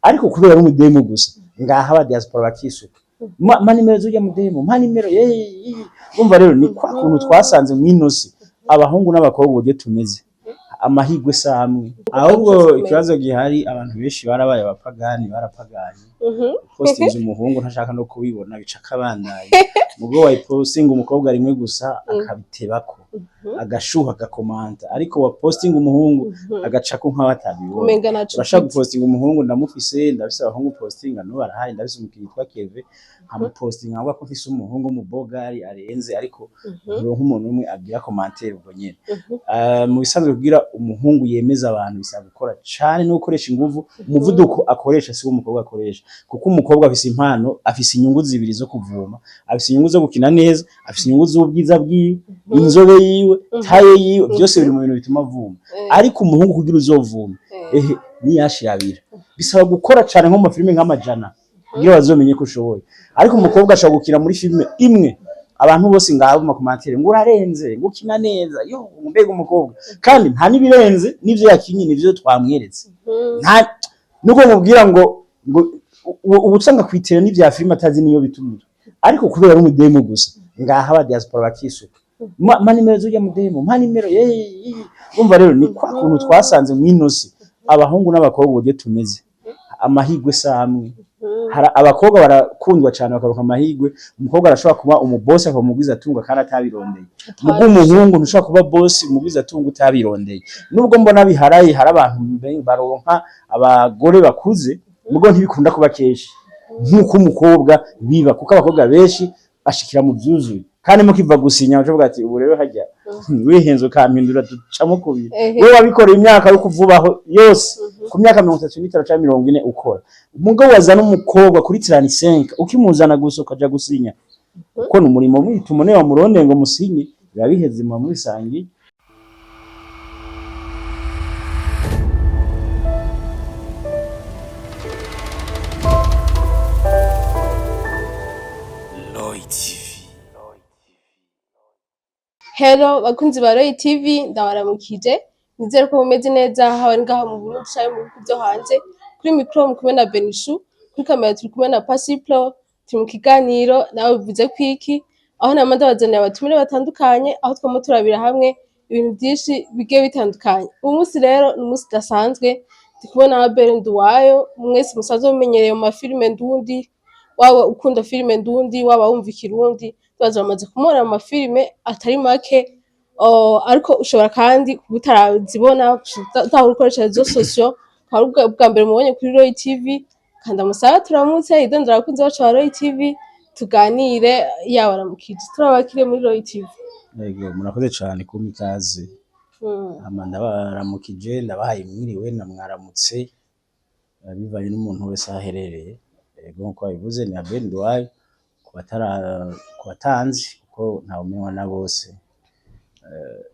Ariko kubera ari umudemu gusa, ngaha aba diaspora bakisuka, ma nimero z'urya mudemu, mpa nimero ye. Umva rero, ni kwa kuntu twasanze mw'inosi abahungu n'abakobwa uburyo tumeze, amahigwe si amwe. Ahubwo ikibazo gihari, abantu benshi barabaye abapagani, barapaganye. Postinze umuhungu ntashaka no kubibona, bica akabandanya. Mugo wayipostinga umukobwa rimwe gusa akabitebako, agashuha, agakomanta, ariko wapostinga umuhungu agacako nkaho atabibona. Umenga naco. Urashaka gupostinga umuhungu, ndamufise, ndafise abahungu postinga no barahari. Ndafise umukiriya yitwa Keve, nkamupostinga nkavuga ko mfise umuhungu w'umubogari arenze, ariko nturonka umuntu umwe agira commentaire ubwo nyene. Mu bisanzwe, kugira umuhungu yemeza abantu bisaba gukora cane no gukoresha inguvu. Umuvuduko akoresha si wo umukobwa akoresha, kuko umukobwa afise impano, afise inyungu zibiri zo kuvuma: afise inyungu zo gukina neza, afise inyungu z'ubwiza bwiwe, inzobe yiwe, taille yiwe, byose biri mu bintu bituma avuma. Ariko umuhungu, kugira uzovume, ehe niyashirabira, bisaba gukora cane, nko mu mafilime nk'amajana, kugira bazomenye ko ushoboye. Ariko umukobwa ashobora gukina muri filime imwe, abantu bose ngaho mu ma commentaires ngo urarenze, ngo ukina neza, yo mbega umukobwa! Kandi nta n'ibirenze, n'ivyo yakinye nivyo twamweretse. Nta nubwo mubwira ngo ubu usanga kwitera n'ivya filime atazi niyo bitumira, ariko kubera ari umudemu gusa, ngaha aba diaspora bakisuka, ma nimero z'urya mudemu, mpa nimero ye. Umva rero, ni kwa kuntu twasanze mw'inosi abahungu n'abakobwa uburyo tumeze, amahigwe si amwe. Hari abakobwa barakundwa cyane, bakaronka amahigwe. Umukobwa arashobora kuba umubosi, akaba umugwizatunga kandi atabirondeye. Mugo umuhungu ntushobora kuba bosi, umugwizatunga utabirondeye. Nubwo mbona biharaye, hari abantu baronka abagore bakuze, mugo ntibikunda kuba kenshi nk'uko umukobwa biba, kuko abakobwa benshi bashikira mu vyuzuye, kandi mukiva gusinya bacavuga ati ubu rero hajya wihenze ukampindura ducamo kubiri. Wewe wabikoreye imyaka yo kuvubaho yose, ku myaka 35 canke 40 ukora. Umugabo wazana umukobwa kuri 35, ukimuzana gusa ukaja gusinya, kuko ni umurimo mwituma niyo wamuronde ngo musinye, biba biheze, muba mubisangiye. Lloyd TV. Hello bakunzi ba Roy TV, ndabaramukije. Nizere ko mumeze neza, haba ngaha mu Burundi canke mu bihugu vyo hanze. Kuri micro muri kumwe na Benishu, kuri kamera turi kumwe na Pasiplo. Turi mu kiganiro nawe bivuze kwiki, aho nama ndabazanira abatumire batandukanye, aho twama turabira hamwe ibintu vyinshi bigiye bitandukanye. Uyu munsi rero ni umunsi udasanzwe, ndi kumwe na Abel Nduwayo, mwese musanzwe mumenyereye mu mafilime ndundi. Waba ukunda filime ndundi, waba wumva ikirundi, tubaza bamaze kumubona mu mafilime atari make. Ariko ushobora kandi kuba utarazibona, utahora ukoresha réseaux sociaux, ukaba ari ubwa mbere mubonye kuri Roy TV. Kanda musabe turamutse, idondora abakunzi bacu ba Roy TV, tuganire. Yabaramukije, turabakiriye muri Roy TV. Yego, murakoze cane kumpa ikaze. Hama ndabaramukije, ndabahaye mwiriwe na mwaramutse, bivanye n'umuntu wese aho aherereye. Yego, nkuko babivuze ni Abel Nduwayo, ku batanzi, kuko ntawumenywa na bose.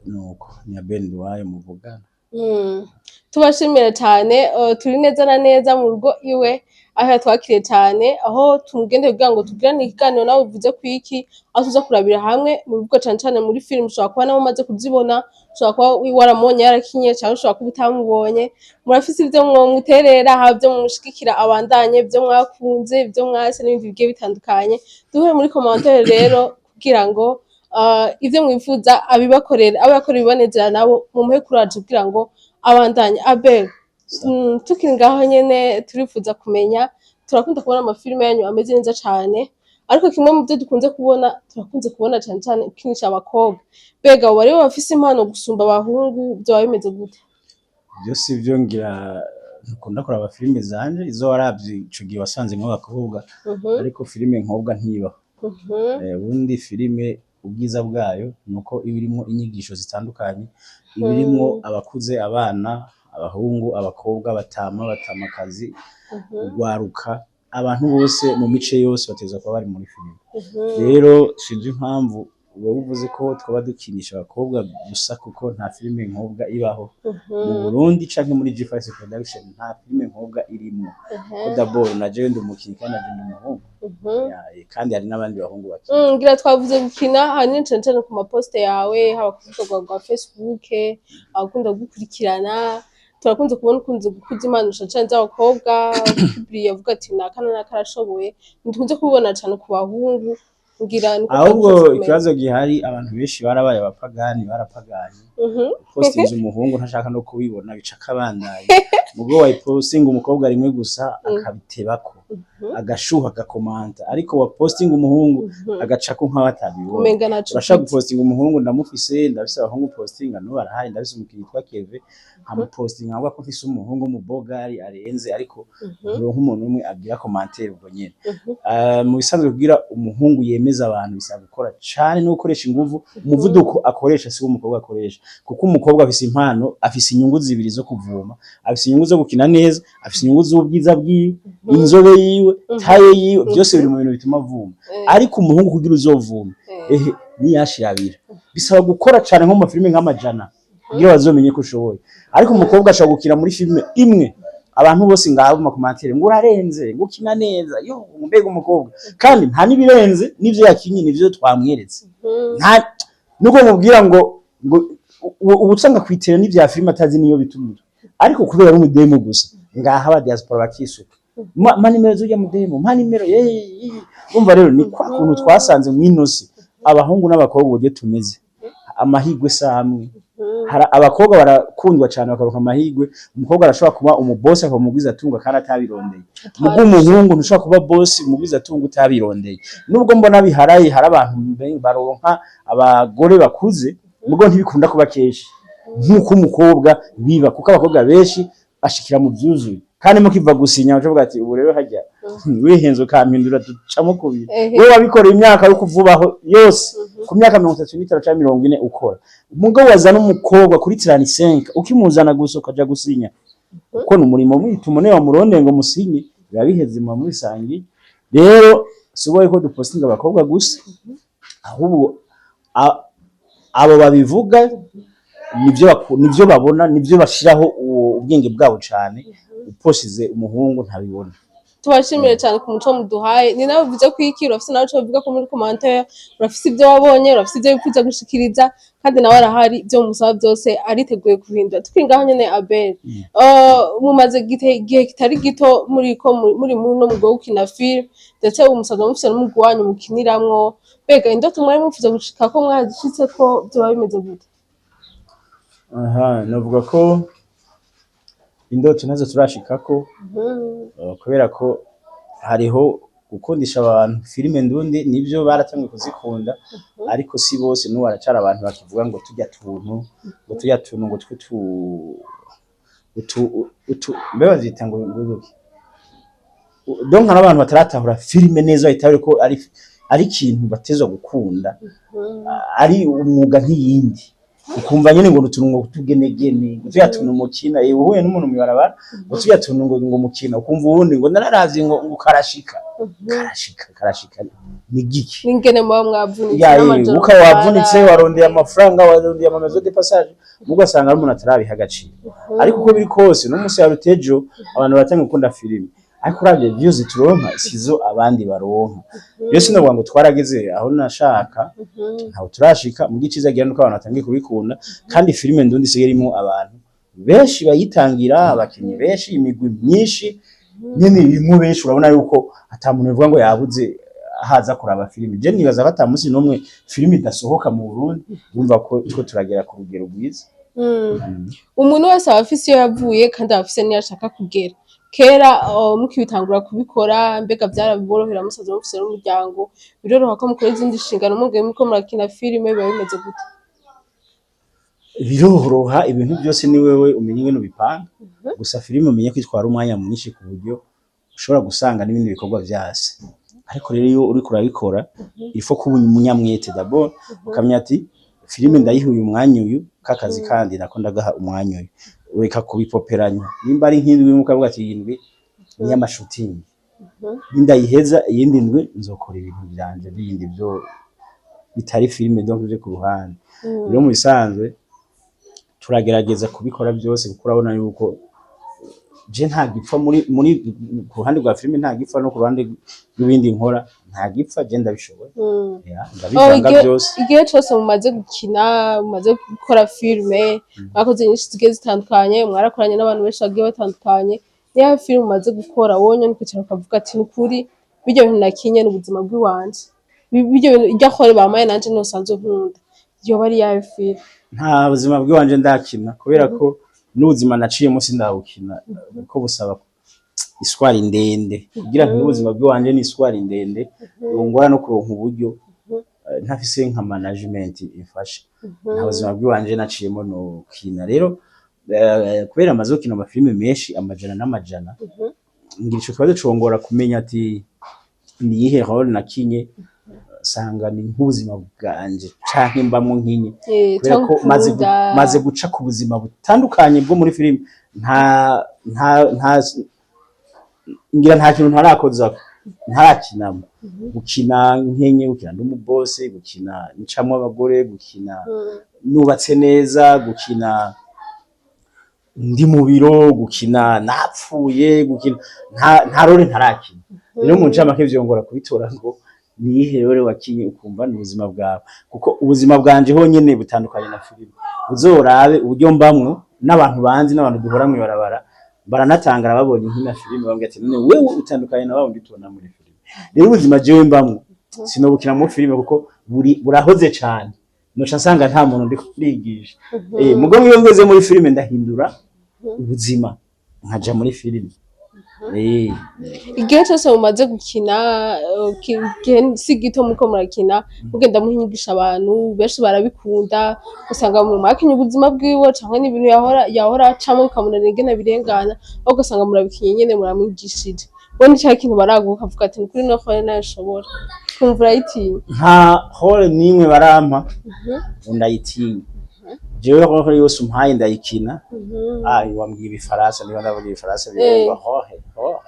Nuko ni Abel Nduwayo muvugana. Tubashimire cyane. Turi neza na neza mu rugo iwe, aho yatwakiriye cyane, aho tumugende kugira ngo tugirane ikiganiro nawe bivuze kwiki, aho tuza kurabira hamwe mu bivuga cane cane muri film. Ushobora kuba nawe umaze kuzibona, ushobora kuba waramubonye yarakinye, cyangwa ushobora kuba utamubonye. Murafise ivyo mwomuterera, haba ivyo mumushigikira abandanye, ivyo mwakunze, ivyo mwase n'ibindi bigiye bitandukanye. Duhure muri commentaire rero kugira ngo ivyo mwifuza abibakorere, abakorera ibibanezera nabo mumuhe courage kugira ngo abandanye. Abel, tukiri ngaho nyene, turifuza kumenya, turakunda kubona amafilime yanyu ameze neza cane, ariko kimwe mu byo dukunze kubona, turakunze kubona cane cane ukinisha abakobwa. Mbega abo baribo bafise impano gusumba abahungu? Vyoba bimeze gute? Ibyo si byo, ngira ntukunda kuraba filime zanje. Izo waravye ico gihe wasanzemwo abakobwa, ariko filime nkobwa ntibaho. Ubundi filime ubwiza bwayo nuko iba irimwo inyigisho zitandukanye, iba irimwo abakuze, abana, abahungu, abakobwa, abatama, abatamakazi, urwaruka, abantu bose mu mice yose bategerezwa kuba bari muri filime. Rero sinzi impamvu wowe uvuze ko twaba dukinisha abakobwa gusa, kuko nta filime nkobwa ibaho mu Burundi canke muri G5 Production, nta filime nkobwa irimwo. Ko d'abord na jewe ndi umukinyi, kandi naje ndi umuhungu. Ya, kandi hari n'abandi bahungu bakina. Ngira twavuze gukina ahanini cane cane ku ma postes yawe, haba ku rubuga rwawe rwa Facebook, abakunda gukurikirana. Turakunze kubona ukunze gukuza impano cane z'abakobwa, publiye avuga ati naka na naka arashoboye. Ntidukunze kubibona cane ku bahungu, ngira niko Ahubwo twakunze kumenya. ikibazo gihari, abantu benshi barabaye abapagani, barapaganye. Postinze umuhungu ntashaka no kubibona, bica akabandanya. Mugo wayipostinga umukobwa rimwe gusa akabitebako, agashuha, agakomanta, ariko wapostinga umuhungu agacako nkaho atabibona. Umenga naco. Urashaka gupostinga umuhungu, ndamufise, ndafise abahungu postinga n'ubu arahari. Ndafise umukinyi yitwa Keve, nkamupostinga nkavuga ko mfise umuhungu w'umubogari arenze, ariko nturonka umuntu umwe agira commentaire ubwo nyene. Mu bisanzwe kugira umuhungu yemeza abantu bisaba gukora cane no gukoresha inguvu. Umuvuduko akoresha si wo umukobwa akoresha, kuko umukobwa afise impano, afise inyungu zibiri zo kuvuma: afise inyungu zo gukina neza, afise inyungu z'ubwiza bwiwe, inzobe yiwe, taille yiwe, byose biri mu bintu bituma avuma. Ariko umuhungu kugira uzovume, ehe niyashirabira, bisaba gukora cane, nko mu mafilime nk'amajana, kugira bazomenye ko ushoboye. Ariko umukobwa ashobora gukina muri filime imwe, abantu bose ngaho mu ma commentaires ngo urarenze, ngo ukina neza, yo mbega umukobwa, kandi nta n'ibirenze n'ivyo yakinye nivyo twamweretse. Nta nubwo mubwira ngo ubu usanga kwitera n'ivya filime atazi niyo bitumira, ariko kubera ari umudemu gusa, ngaha aba diaspora bakisuka: "Ma nimero z'urya mudemu, ma nimero ye." Umva rero, ni kwa kuntu twasanze mw'inosi abahungu n'abakobwa uburyo tumeze, amahigwe samwe. Hari abakobwa barakundwa cyane bakaronka amahigwe. Umukobwa arashobora kuba umubosi, akaba umugwizatunga kandi atabirondeye. Mugo umuhungu ntushobora kuba bosi, umugwizatunga utabirondeye. Nubwo mbona biharaye, hari abantu baronka abagore bakuze, mugo ntibikunda kuba kenshi nk'uko umukobwa biba, kuko abakobwa benshi bashikira mu vyuzuye, kandi mukiva gusinya bacavuga ati ubu rero hajya wihenze ukampindura ducamo kubiri. Wewe wabikoreye imyaka yo kuvubaho yose, ku myaka 35 canke 40 ukora. Umugabo wazana umukobwa kuri 35, ukimuzana gusa ukaja gusinya, kuko ni umurimo mwituma ne wamuronde ngo musinye, biba biheze, muba mubisangiye. Rero si uboye ko dupostinga abakobwa gusa, ahubwo abo babivuga nivyo babona, nivyo bashiraho ubwenge bwabo cane. Uposhize umuhungu ntabibona. Tubashimire cyane ku muco muduhaye. Ni nawe uvuze ko iki urafise nawe ico uvuga ko muri commentaire, urafise ibyo wabonye, urafise ibyo wifuza gushikiriza, kandi nawe arahari, ibyo mumusaba byose ariteguye guhindura. Tukiri ngaho nyene, Abel, mumaze igihe kitari gito muri ko muri muri no mwuga wo gukina film, ndetse ubu musanzwe mufise n'umugwi wanyu mukiniramwo. Mbega indoto mwari mwifuza gushika ko mwazishitse ko vyoba bimeze gute? Aha navuga ko indoto nazo turashikako, kubera ko hariho gukundisha abantu filime ndundi, nivyo baratanguye kuzikunda, ariko si bose. N'ubu haracara abantu bakivuga ngo turya tuntu, ngo turya tuntu, ngo twutu utu utu, mbe bavyita ngo iki? Donc hari abantu bataratahura filime neza, bahita ko ari ikintu batezwa gukunda, ari umwuga nk'iyindi. Ukumva nyene ngo utuntu ngo tugenegene, ngo tuya tuntu mukina, uhuye n'umuntu mw'ibarabara ngo tuya tuntu ngo mukina, ukumva uwundi ngo nararavye ngo karashika, karashika, karashika ni giki? N'ingene muba mwavunitse Ya, n'amajoro uka wavunitse, murara. Warondeye amafaranga, warondeye ama maison de passage, mugasanga ari umuntu atarabiha agaciro. Ariko uko biri kose, n'umunsi ya rutejo abantu baratanga gukunda filime, ariko uravye views turonka sizo abandi baronka. Rero sinovuga ngo twarageze aho nashaka, ntawe turashika. Mu giciza gira nuko abantu batangiye kubikunda, kandi filime ndundi isigaye irimwo abantu benshi bayitangira, abakinyi benshi, imigwi myinshi nyene irimwo benshi. Urabona yuko ata muntu bivuga ngo yabuze haza kuraba filime. Je nibaza ko ata munsi n'umwe filime idasohoka mu Burundi. Urumva ko two turagera ku rugero rwiza. Umuntu wese aba afise iyo yavuye, kandi aba afise niyo ashaka kugera. Kera mukibitangura kubikora, mbega vyarabiborohera? Musanzwe mufise n'umuryango, biroroha ko mukora izindi nshingano mugiye muriko murakina filime? Biba bimeze gute? Biroroha, ibintu byose ni wewe umenya ingene ubipanga. Gusa filime umenye ko itwara umwanya mwinshi, ku buryo ushobora gusanga n'ibindi bikorwa vyase. Ariko rero iyo uriko urabikora, il faut kuba umunyamwete d'abord, ukamenya ati filime ndayiha uyu mwanya, uyu kakazi kandi nako ndagaha umwanya uyu, ureka kubipoperanya. Nimba ari nk'indwi imwe, ukavuga ati iyi ndwi ni iy'ama shooting, nindayiheza iyindi ndwi nzokora ibintu vyanje bindi vyo bitari filime, donc vyo ku ruhande. Rero mu bisanzwe turagerageza kubikora byose, kuko urabona yuko Je nta gipfa muri ku ruhande rwa filime, nta gipfa no ku ruhande rw'ibindi nkora, nta gipfa. Je ndabishoboye. Yeah, Oh, ndabivanga byose. Igihe cose mumaze gukina, mumaze gukora filime, mwakoze nyinshi zigiye zitandukanye, mwarakoranye n'abantu benshi bagiye batandukanye, niyo filime mumaze gukora wowe nyene ukicara ukavuga ati: "Nukuri birya bintu nakinye ni ubuzima bw'iwanje. Birya bintu, irya rôle bamaye nanje nosanzwe nkunda," yoba ari yayo filime? Nta buzima bw'iwanje ndakina, kubera ko n'ubuzima naciyemo sindabukina, kuko busaba histoire ndende kugira ngo ubuzima bw'iwanje ni histoire ndende, bungora no kuronka uburyo ntafise nka management ifasha. Nta buzima bw'iwanje naciyemo nokina. Rero kubera amaze gukina amafilime menshi, amajana n'amajana, ngira ico kibazo congora kumenya ati ni iyihe rôle nakinye, sanga ni nk'ubuzima bwanje canke mbamwo nkinye, kubera ko canke ukunda. Maze guca ku buzima butandukanye bwo muri filime, nta ngira nta kintu ntarakozako, ntarakinamo: gukina nkenye, gukina ndi umubose, gukina ncamwo abagore, gukina nubatse neza, gukina ndi mu biro, gukina napfuye, gukina nta rôle ntarakina. Rero mu ncamake vyongora kubitora ngo niyihe rôle wakinye, ukumva ni ubuzima bwawe, kuko ubuzima bwanje honyene butandukanye na filime. Uzorabe uburyo mbamwo n'abantu banzi n'abantu duhora mw'ibarabara, baranatangara babonye nkina filime, bambwira ati: "None wewe utandukanye na babandi tubona muri filime." Rero ubuzima jewe mbamwo sinobukina muri filime, kuko buri burahoze cane, noca nsanga nta muntu ndiko ndigisha. Mugo iyo ngeze muri filime ndahindura ubuzima nkaja muri filime. Igihe cyose mumaze gukina, igihe si gito muriko murakina, mugenda muhinyigisha abantu benshi barabikunda, usanga mu mwakinye ubuzima bwiwe canke n'ibintu yahora acamwo bikamunanira ingene abirengana, ahubwo ugasanga murabikinye nyene muramwigishije. We ni cya kintu baraguha ukavuga ati: "Nukuri no rôle nayo nshobora," kumva urayitinya? Nta rôle n'imwe barampa ngo ndayitinya. Jewe rôle yose umpaye ndayikina. Ah, wambwiye ibifaransa, niba ndavuga ibifaransa birengwa hohe hohe.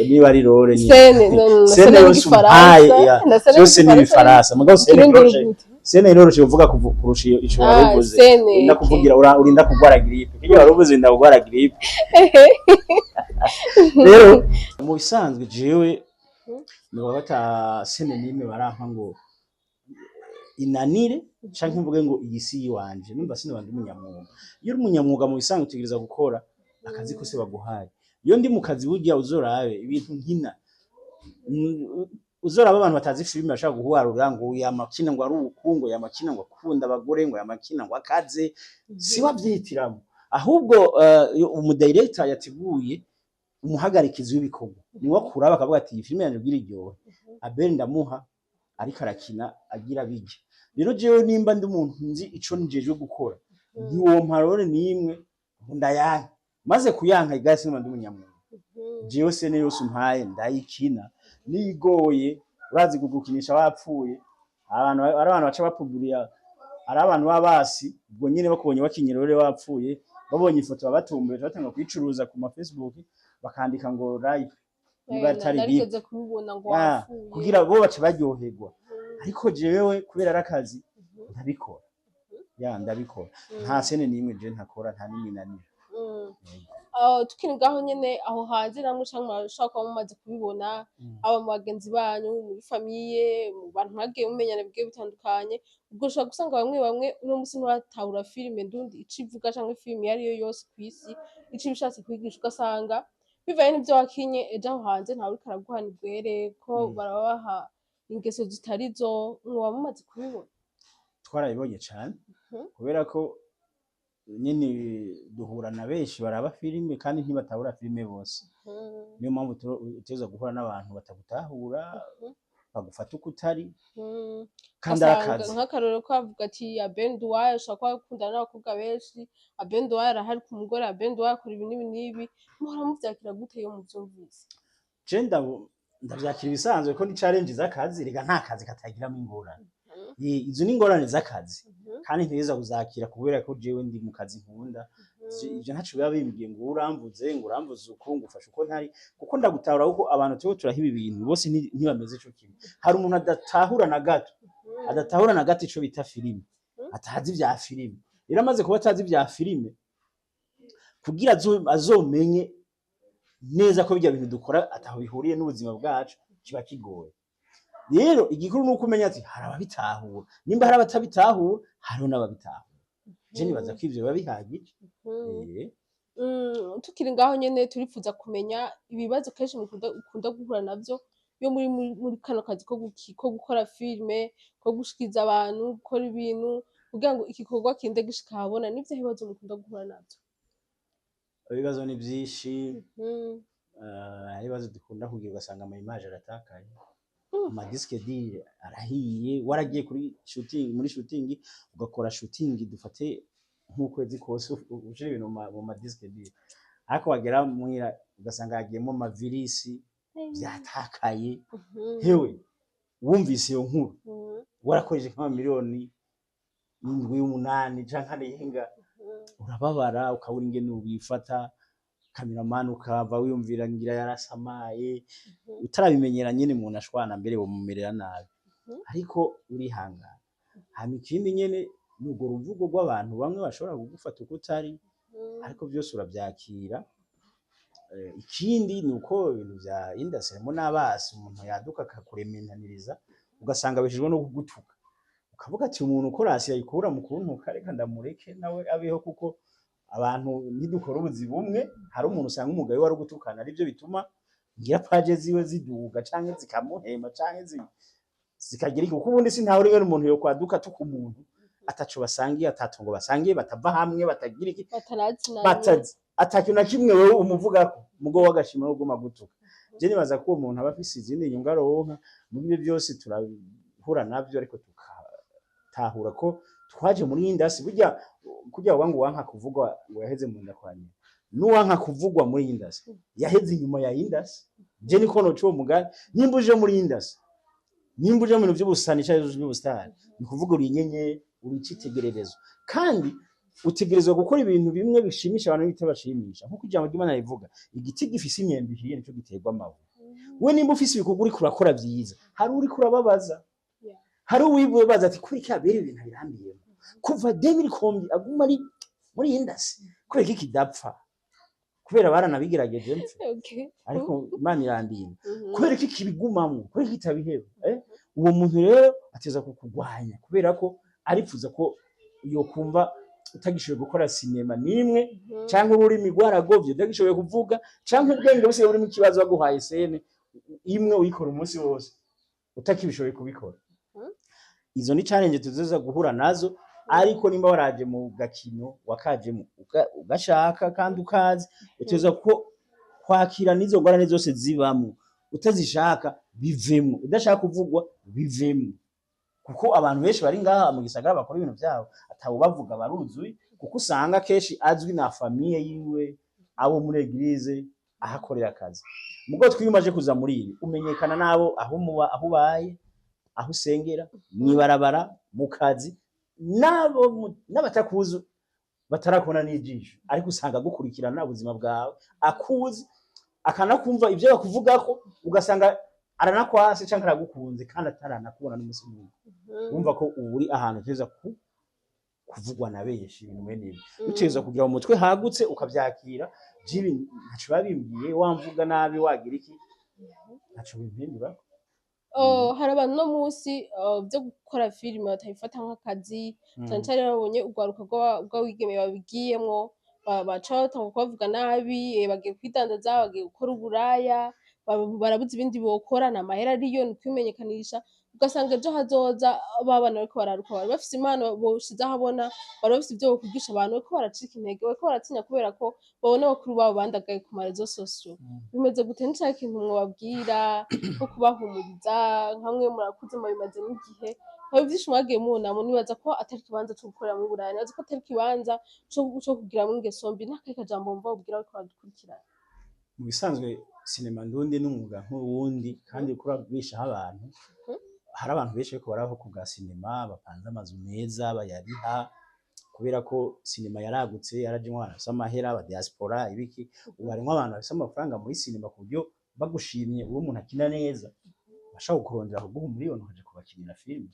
Niba ari rôle ni Scène, no, no, no, scène scène yose umpaye n'igifaransa, ya, na scène byose ni n'igifaransa. ibifaransa, mugabo scène Ikirundi iroroshe. gute? Scène iroroshe kuvuga kurusha iyo ico Ah, waruvuze. scène, Urinda okay. kuvugira urinda kugwara grippe, kirya waruvuze urinda kugwara grippe. Rero mu bisanzwe jewe niba bata scène n'imwe barampa ngo inanire canke mvuge ngo iyi si yiwanje, numva sinoba ndi umunyamwuga. Iyo uri umunyamwuga, mu bisanzwe utegereza gukora akazi kose baguhaye. Iyo ndi mu kazi, burya uzorabe ibintu nkina. Uzoraba abantu batazi filime bashaka guharura ngo yamakina ngo ari uku, ngo yamakina ngo akunda abagore, ngo yamakina ngo akaze, si wavyihitiramo. Ahubwo iyo umudirector yateguye, umuhagarikizi w'ibikorwa, niwe akuraba akavuga ati: "Iyi filime yanje bwira iryohe, Abel ndamuha ariko arakina agira bijya." Rero jewe nimba ndi umuntu nzi ico njejwe gukora, ntiwompa rôle n'imwe ngo ndayanke. Maze kuyanka igasi, sinaba ndi umunyamwuga. Jewe scène yose umpaye ndayikina, nigoye. Urazi kugukinisha wapfuye, abantu ari abantu baca bapugurira, ari abantu b'abasi ubwo nyene bakubonye wakinye rôle wapfuye, babonye ifoto babatumbuye, batanga kuyicuruza ku ma Facebook, bakandika ngo like niba atari RIP. Narigeze kubibona ngo wapfuye. Kugira bo baca baryoherwa. Ariko jewe kubera ari akazi ndabikora, ya, ndabikora. Nta scène n'imwe je ntakora, nta n'imwe inanira. Tukiri ngaho nyene, aho hanze namwe canke murashobora kuba mumaze kubibona, haba mu bagenzi banyu, muri famille, mu bantu mwagiye mumenyana bigiye bitandukanye, ubwo ushobora gusanga bamwe bamwe uno musi ntibatahura filime ndundi ico ivuga, canke filime iyo ariyo yose kw'isi ico iba ishatse kwigisha, ugasanga bivanye n'ivyo wakinye ejo aho hanze ntawe uriko araguhana igwere ko barabaha ingeso zitari zo. Mwoba mumaze kubibona? Twarabibonye cane, kubera ko nyene duhura na benshi baraba filime kandi ntibatahura filime bose. Niyo mpamvu utegerezwa guhura n'abantu batagutahura, bagufata uko utari, kandi ari Ugasanga akazi. Nk'akarorero ko bavuga ati Abel Nduwayo ashobora kuba akundana n'abakobwa benshi, Abel Nduwayo arahari ku mugore, Abel Nduwayo akora ibi n'ibi n'ibi. Muhora muvyakira gute iyo muvyumvise? Je ndavyakira ibisanzwe, ko ni challenge z'akazi. Rega nta kazi katagiramo ingorane. Izo ni ingorane z'akazi, kandi ntegerezwa kuzakira, kubera ko jewe ndi mu kazi nkunda. Ivyo ntaco biba bimbwiye ngo uramvuze, ngo uramvuze uku, ngo ufashe uko ntari, kuko ndagutahura, kuko abantu turiko turahiba ibintu bose ntibameze co kimwe. Hari umuntu adatahura na gato, adatahura na gato ico bita filime, atazi ivya filime. Rero amaze kuba atazi ivya filime, kugira azomenye neza ko bijya bintu dukora ataho bihuriye n'ubuzima bwacu, kiba kigoye. Rero igikuru ni uko umenya ati hari ababitahura, nimba hari abatabitahura, hariho n'ababitahura. Je nibaza ko ivyo biba bihagije. Tukiri ngaho nyene, turifuza kumenya ibibazo kenshi mukunda guhura navyo iyo muri kano kazi ko gukora filime, ko gushikiza abantu, gukora ibintu kugira ngo igikorwa kinde gishika ahabona. N'ivyo bibazo mukunda guhura navyo? Ibibazo ni vyinshi. Hari ibibazo dukunda kugira, ugasanga ama image aratakaye, ama disque dur arahiye. Waragiye kuri shooting, muri shooting ugakora shooting, dufate nk'ukwezi kose, ushira ibintu mu ma disque dur, ariko wagera muhira ugasanga hagiyemo ama virus, vyatakaye. Hewe, wumvise iyo nkuru, warakoresheje nk'amamiliyoni 7, 8 canke arenga, urababara, ukabura ingene wifata. Cameraman ukava wiyumvira ngira yarasamaye, utarabimenyera nyene, umuntu ashwana mbere womumerera nabi, ariko urihangana. Hama ikindi nyene ni urwo ruvugo rw'abantu bamwe bashobora kugufata uko utari, ariko byose uravyakira. Ikindi ni uko ibintu vya industry harimo n'abasi, umuntu yaduka akakurementaniriza, ugasanga abeshejwe no kugutuka, ukavuga ati umuntu uko rasi yayikura mu kuntuka, reka ndamureke nawe abeho, kuko abantu ntidukora ubuzi bumwe. Hari umuntu usanga umugabo we ari gutukana, arivyo bituma ngira page ziwe ziduga canke zikamuhema canke zikagira iki, kuko ubundi sintawe uri umuntu yo kwaduka tuka umuntu ataco basangiye, atatongo basangiye, batava hamwe, batagira iki, batarazinanye, batazi atakintu na kimwe wewe umuvugako, mugo wagashima no guma gutuka. Je nibaza ko uwo muntu aba afise izindi nyungu aronka. Muri ibyo byose turahura navyo, ariko tukatahura ko twaje muri industry. Burya kurya bavuga ngo uwanka kuvugwa ngo yaheze mu nda kwa nyina, n'uwanka kuvugwa muri industry yaheze inyuma ya industry. Je niko noca uwo mugani. Nimba uje muri industry, nimba uje mu bintu vy'ubusani canke vy'ubusitani, ni kuvuga uri inyenyeri, uri icitegererezo, kandi utegerezwa gukora ibintu bimwe bishimisha abantu n'ibitabashimisha. Nkuko ijambo ry'Imana rivuga, igiti gifise imyembe ihiye nico giterwa amabuye. We nimba ufise ibikorwa uriko urakora vyiza, hari uriko urababaza, hari uwibaza ati kuri kabere ibintu abirambiyemo kuva 2000 kombi, aguma ari muri industry, kubera iki kidapfa? Kubera baranabigerageje mpfe, ariko Imana irandinda. Kubera ko kibigumamwo, kubera ko kitabiheba, eh? Uwo muntu rero ateza kukugwanya kubera ko aripfuza ko yokumva utagishoboye gukora sinema nimwe, canke ururimi rwaragovye utagishoboye kuvuga, canke ubwenge busigaye burimo ikibazo, baguhaye scène imwe uyikora umunsi wose utakibishoboye kubikora. Izo ni challenge tuzoza guhura nazo, ariko nimba waraje mu gakino, wakajemo ugashaka kandi ukazi, uteza ko kwakira n'izo ngorane zose zibamwo. Utazishaka bivemwo, udashaka kuvugwa bivemwo, kuko abantu benshi bari ngaha mu gisagara bakora ibintu vyabo atabo bavuga baruzuye, kuko usanga kenshi azwi na famille yiwe, abo muri église, ahakorera akazi. Mugo twiyumaje kuza muri ibi, umenyekana nabo aho muba, aho ubaye, aho usengera, mwibarabara, mu kazi, nabo n'abatakuzi batarakubona n'ijisho, ariko usanga agukurikirana ubuzima bwawe, akuzi, akanakumva ibyo bakuvugako, ugasanga aranakwase canke aragukunze kandi ataranakubona n'umunsi n'umwe. Wumva ko ubu uri ahantu uteza ku kuvugwa na benshi ibintu mwene ibi, utegerezwa kugira mu mutwe hagutse, ukavyakira. Jibi ntaco biba bimbwiye, wamvuga nabi, wagira iki, ntaco bimpindurako. Oh, hari abantu no munsi byo gukora filime batabifata nk'akazi, cane cane babonye urwaruka rw'abigeme babigiyemwo, baca batangura kubavuga nabi, bagiye kwidandaza, bagiye gukora uburaya, barabuze ibindi bokora, nta mahera ariyo, ni kwimenyekanisha. Ugasanga ejo hazoza babana bariko bararuka, bari bafise impano boshize ahabona, bari bafise ivyo bokwigisha abantu, bariko baracika intege, bariko baratinya kubera ko babona bakuru babo bandagaye ku ma réseaux sociaux. Bimeze gute? Ni cahe kintu mwobabwira nko kubahumuriza, nkamwe murakuze, mubimazemwo igihe, hari vyinshi mwagiye mubonamo? Nibaza ko atari ikibanza co gukoreramwo uburaya, nibaza ko atari ikibanza co kugiramwo ingeso mbi. N'akahe kajambo wumva wobwira bariko baradukurikirana? Mu bisanzwe sinema ndundi n'umwuga nk'uwundi, kandi uriko urabeshaho abantu. Hari abantu benshi bariko barabaho ku bwa sinema, bapanze amazu meza bayariha, kubera ko sinema yaragutse, yarajemwo abantu bafise amahera, aba diaspora, ibiki. Ubu harimwo abantu bafise amafaranga muri sinema, ku buryo bagushimye uri umuntu akina neza, bashobora kukurondera kuguha umuriyoni ukaja kubakinira filime.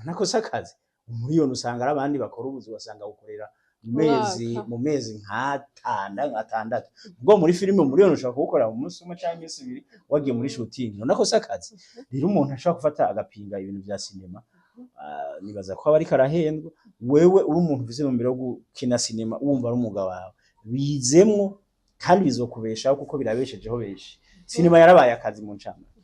Nako si akazi, umuriyoni. Usanga ari abandi bakora ubuzi, ugasanga gukorera Mezi Umwaka. Mu mezi nk'atandatu ubwo muri filime umuriyoni ushobora kuwukora mu munsi umwe canke iminsi 2 wagiye muri shooting. None ko si akazi? Rero umuntu ashobora gufata agapinga ibintu vya sinema, nibaza ko aba ariko arahendwa. Wewe uri umuntu ufise intumbero yo gukina sinema, wumva ari umwuga wawe, bizemwo kandi bizokubeshaho, kuko birabeshejeho benshi. Sinema yarabaye akazi mu ncamake.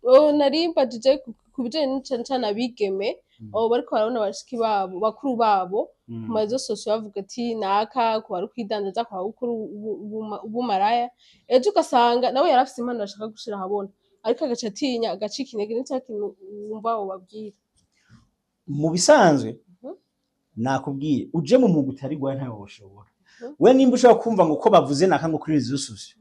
Oh, nari mbajije ku bijanye n'icane cane abigeme abo bariko barabona bashiki babo, bakuru babo ku ma réseaux sociaux bavuga ati naka kuba ari ukwidandaza, kwa gukora ubumaraya, ejo ugasanga nawe yarafise impano ashaka gushira ahabona, ariko agaca atinya, agacika intege. Ni ca kintu wumva wobabwira? Mu bisanzwe, nakubwiye, uje mu mwuga utari gwawe ntawe woshobora. We nimba ushobora kumva ngo ko bavuze naka ngo kuri réseaux sociaux,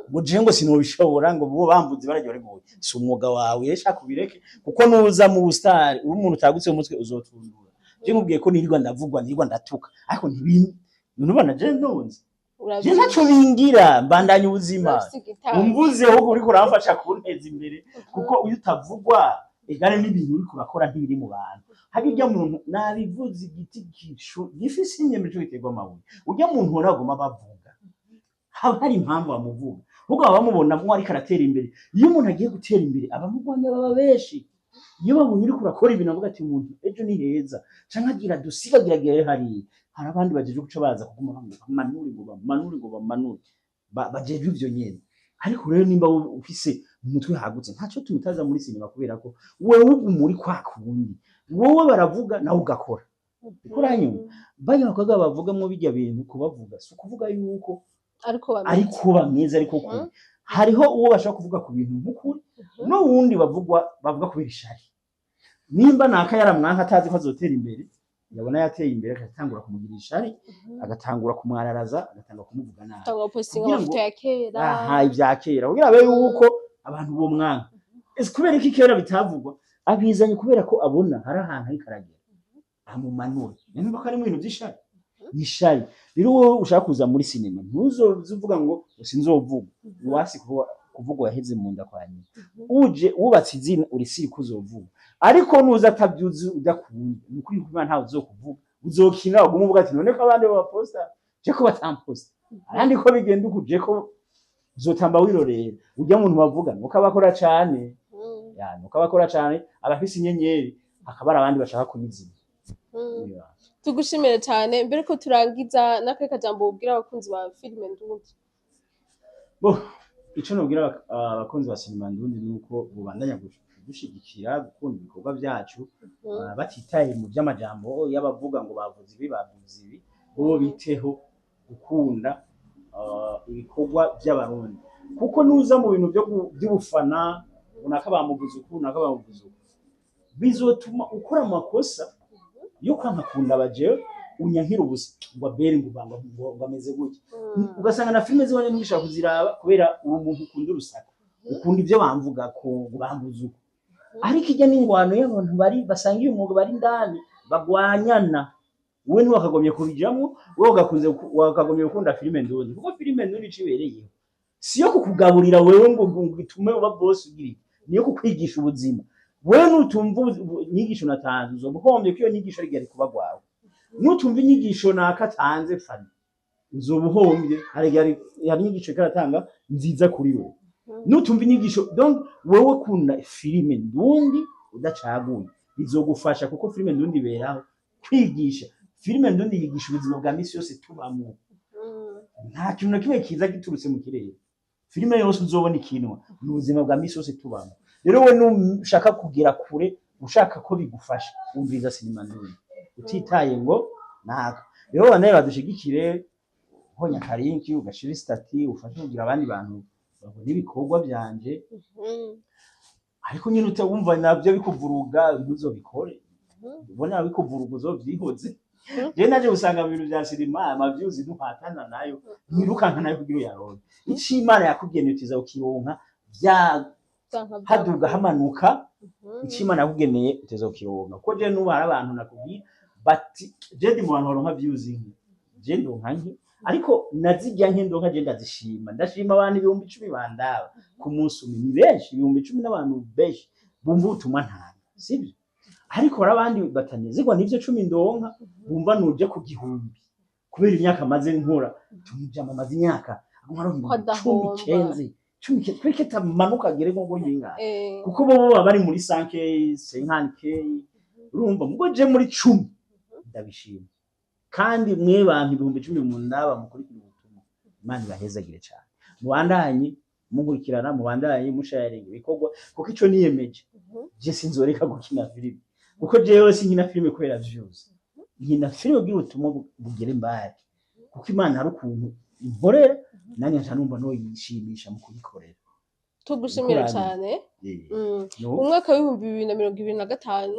ngo je ngo sinobishobora, ngo bo bambuze bararyo bariguye, si umwuga wawe. Rero shaka ubireke, kuko nuza mu bustar uri umuntu utagutse mu mutwe, uzotundura. Je nkubwiye ko nirirwa ndavugwa, nirirwa ndatuka, ariko ntibim ntubona je ntunze je ntaco bingira, mbandanya ubuzima. Urafise igitari. Umvuze ahubwo uriko uramfasha kunteza imbere, kuko iyo utavugwa egare n'ibintu uriko urakora ntibiri mu bantu. Hari urya muntu nabivuze, igiti gifise inyembe co giterwa amabuye. Urya muntu ubona baguma bavuga, haba hari impamvu bamuvuga, ahubwo baba bamubona mwo ariko aratera imbere. Iyo umuntu agiye gutera imbere, abamurwanya baba benshi. Iyo babonye uriko urakora ibintu, bavuga ati umuntu ejo ni heza, canke agira dusiga agira agere hariya. Hari abandi bajeje guca baza kuguma ngo bamanure, ngo bamanure, ngo bamanure. Bajejwe ivyo nyene. Ariko rero nimba wowe ufise mu mutwe hagutse, ntaco tumutaza muri sinema, kubera ko wewe uguma uri kwa kundi. Wowe baravuga nawe ugakora. Uriko uranyumva? Banya bakobwa bavugamwo bijya bintu, kubavuga si ukuvuga yuko ariko bameze. Ariko bameze, ariko kuri hariho uwo bashobora kuvuga ku bintu nk'ukuri, n'uwundi bavugwa bavuga kubera ishari. Nimba naka yaramwanka atazi ko azotera imbere, yabona yateye imbere agatangura kumugira ishari, agatangura kumwararaza, agatangura kumuvuga nabi. Tangwa postinga Kugira amafoto ya kera. Aha, ibya kera, kugira abe yuko abantu bo mwanka. Ese kubera iki kera bitavugwa? Abizanye kubera ko abona hari ahantu ariko aragera, amumanura. Nimba ko ari mu bintu by'ishari, ni ishari. Rero wowe ushaka kuza muri sinema, ntuzoze uvuga ngo sinzovuga. Uwasi kuvugwa yaheze mu nda kwa nyina. Uje wubatse izina, uri ko uzovuga, ariko nuza atabyuzi, udakunze, ni ukuri kuba ntawe uzokuvuga. Uzokina uguma uvuga ati none ko abandi babaposta, je ko batamposta, abandi ko bigenda uku, je ko uzotamba wirorera. Urya muntu bavuga nuko abakora cane, ya nuko abakora cane, abafise inyenyeri, hakaba hari abandi bashaka kuyizima. Ya. Tugushimire cyane. Mbere ko turangiza, n'akahe kajambo wobwira abakunzi ba filime ndundi? Bo, ico nobwira abakunzi ba sinema ndundi nuko bobandanya kudushigikira, gukunda ibikorwa vyacu, batitaye mu vy'amajambo y'abavuga ngo bavuze ibi, bavuze ibi. Bo biteho gukunda ibikorwa vy'Abarundi, kuko nuza mu bintu vy'ubufana, runaka bamuvuze uku, runaka bamuvuze uku, bizotuma ukora amakosa yo kwanka kunda abajewe unyankira ubusa, ngo abere ngo banga ngo ameze gutya, ugasanga na filime ziwanye ntugishaka kuziraba kubera uwo muntu ukunda urusaku, ukunda ibyo bamvuga ko ngo bambuze uko. Ariko ijya n'ingwano y'abantu bari basangiye umwuga, bari indani bagwanyana, wowe ntiwakagomye kubijamwo. Wowe wakagombye gukunda filime ndundi, kuko filime ndundi icibereyeho si yo kukugaburira wewe ngo itume uba boss ugira iki, niyo kukwigisha ubuzima. Wewe nutumva inyigisho natanze, uzoba uhombye, ko iyo nyigisho ari kuba gwawe. Nutumva inyigisho nakatanze fani, uzoba uhombye. Hari inyigisho iriko aratanga nziza kuri wewe. Nutumva inyigisho, donc wewe kunda filime ndundi udacaguye, bizogufasha, kuko filime ndundi iberaho kwigisha. Filime ndundi yigisha ubuzima bwa misi yose tubamwo. Nta kintu na kimwe kiza giturutse mu kirere. Filime yose uzobona ikinwa ni ubuzima bwa misi yose tubamwo. Rero we nushaka kugera kure, ushaka ko bigufasha, umviriza sinema ndundi utitaye ngo naka. Rero banaye badushigikire, honya karinki ugashira statut, ufashe kugira abandi bantu babone ibikorwa vyanje. Ariko nyine utawumva navyo bikuvuruga, ntuzobikore. Ubona bikuvuruga, uzovyihoze. Je naje gusanga mu bintu vya sinema, ama views ntuhatana nayo, ntirukanka nayo kugira uyaronke. Ico Imana yakugeneye utiza ukironka, vya Vyanka haduga vyakuye. hamanuka, ico Imana yakugeneye uteza ukironka. Kuko je nubu hari abantu nakubwira bati je ndi mu bantu baronka views nke, je ndonka nke, ariko nazirya nke ndonka je ndazishima. Ndashima abantu 10,000 bandaba ku munsi umwe, ni benshi. 10,000 n'abantu benshi bumva ubutumwa ntanga, sibyo? Ariko hari abandi batanezerwa n'ivyo 10 ndonka, bumva nuje ku 1000 kubera imyaka maze nkora. Tumujama amaze imyaka aguma aronka Ko ibihumbi 10 adahomba. 15, 10, kubera atamanuka agere nko yingahe, kuko bo baba bari muri 5K, 50K, urumva. Mugo je muri 10 ndabishima. Kandi mwe bantu 10.000 mundaba, mukurikira ubutumwa, Imana ibahezagire cyane. Mubandanye mukurikirana, mubandanye musharinga ibikorwa, kuko ico niyemeje, je sinzoreka gukina filime, kuko jewe sinkina filime kubera views, nkina filime kugira ubutumwa bugere mbali, kuko Imana hari ukuntu inkorera, nanjye nca numva noyishimisha mu kuyikorera. Tugushimira Ukurane. cyane. No. Umwaka w'2025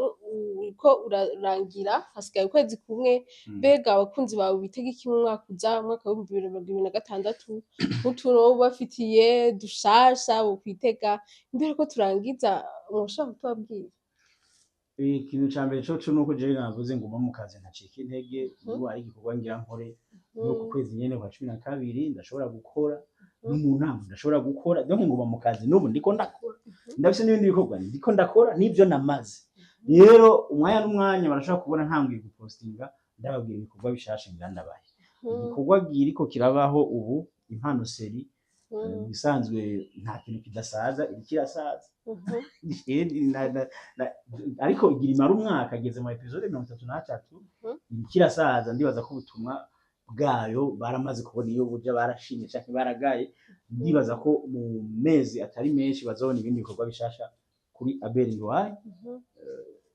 uriko urarangira, hasigaye ukwezi kumwe. Mbega abakunzi bawe bitega iki mu mwaka uza, umwaka w'2026, nk'utuntu woba ubafitiye dushasha bokwitega imbere ko turangiza, mwoshobora kutubabwira? Ikintu ca mbere coco nuko jewe navuze nguma mu kazi, ntacika intege. Ubu ari igikorwa ngira nkore muri uku kwezi nyene kwa 12, ndashobora gukora, no mu ntango ndashobora gukora. Donc nguma mu kazi, n'ubu ndiko ndakora, ndafise n'ibindi bikorwa ndiko ndakora n'ivyo namaze. Rero umwanya n'umwanya barashobora kubona ntanguye gupostinga, ndababwira ibikorwa bishasha ngira ndabahe. Igikorwa kiriko kirabaho ubu, Impano série. Mu bisanzwe nta kintu kidasaza, iriko irasaza. Ariko igira imara umwaka, ageze mu épisode 33. Iriko irasaza. Ndibaza ko ubutumwa bwayo baramaze kubona iyo buja, barashimye canke baragaye. Ndibaza ko mu mezi atari menshi bazobona ibindi bikorwa bishasha kuri Abel Nduwayo.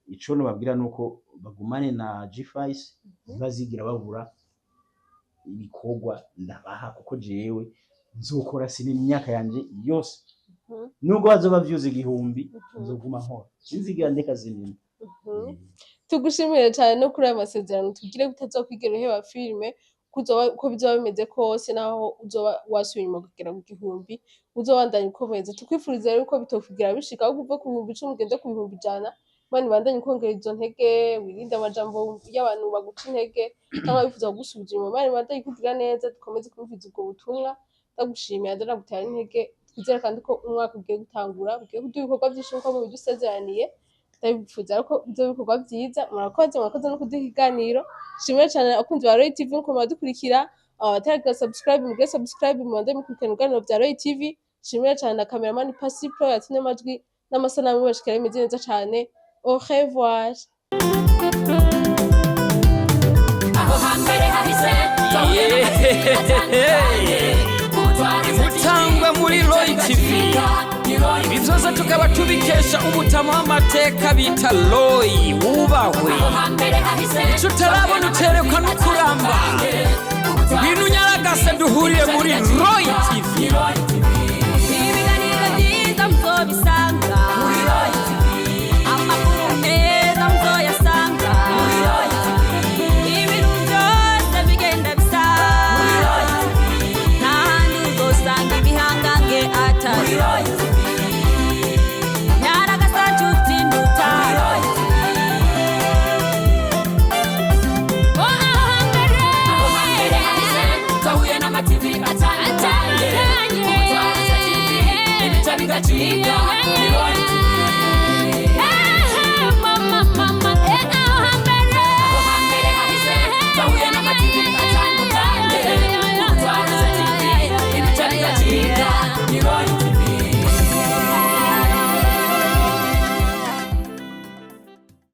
Ico nobabwira nuko bagumane na G5, ntibazigira babura ibikorwa ndabaha, kuko jewe nzokora sinema imyaka yanje yose. Nubwo bazoba vyuze 1000, nzoguma nkora, sinzigira ndeka sinema. Tugushimire cyane no kuri aya masezerano tugire ko utazokwigera uheba filime, uko bizoba bimeze kose, naho uzoba wasubiye inyuma kugera ku 1000, uzobandanya ukomeza. Tukwifuriza rero ko bitokwigira bishika, ahubwo uve ku 10.000 ugende ku 100.000. Imana ibandanye ikongera izo ntege, wirinde amajambo y'abantu baguca intege cyangwa bifuza kugusubiza inyuma. Imana ibandanye ikugira neza, dukomeze kumviriza ubwo butumwa. Ndagushimiye, ndanagutera intege. Twizere kandi ko umwaka ugiye gutangura ugiye kuduha ibikorwa byinshi nk'uko mubidusezeraniye. Ndabifuza ko ibyo bikorwa byiza. Murakoze, murakoze no kuduha ikiganiro. Shimwe cyane abakunzi ba Roy TV nkuko muradukurikira. Abataragira subscribe, mugire subscribe, mubandanye mukurikirana ibiganiro bya Roy TV. Shimwe cyane na cameraman Pasi Pro yatumye amajwi n'amasanamu bashikira bimeze neza cyane. Au revoir. Aho hambere hahise. Imutangwa muri Roy TV, ibi byose tukaba tubikesha umutama w'amateka bita Roy wubahwe. Icyo utarabona uterekwa no kuramba. Ngwino unyaragase duhurire muri Roy TV. Ibiganiro byiza muzobisanga, amakuru meza muzoyasanga, ibintu byose bigenda bisa. Nta handi uzosanga ibihangange atari nyaragasa nshuti ndutari. Twahuye n'amativi atandukanye, bigacika.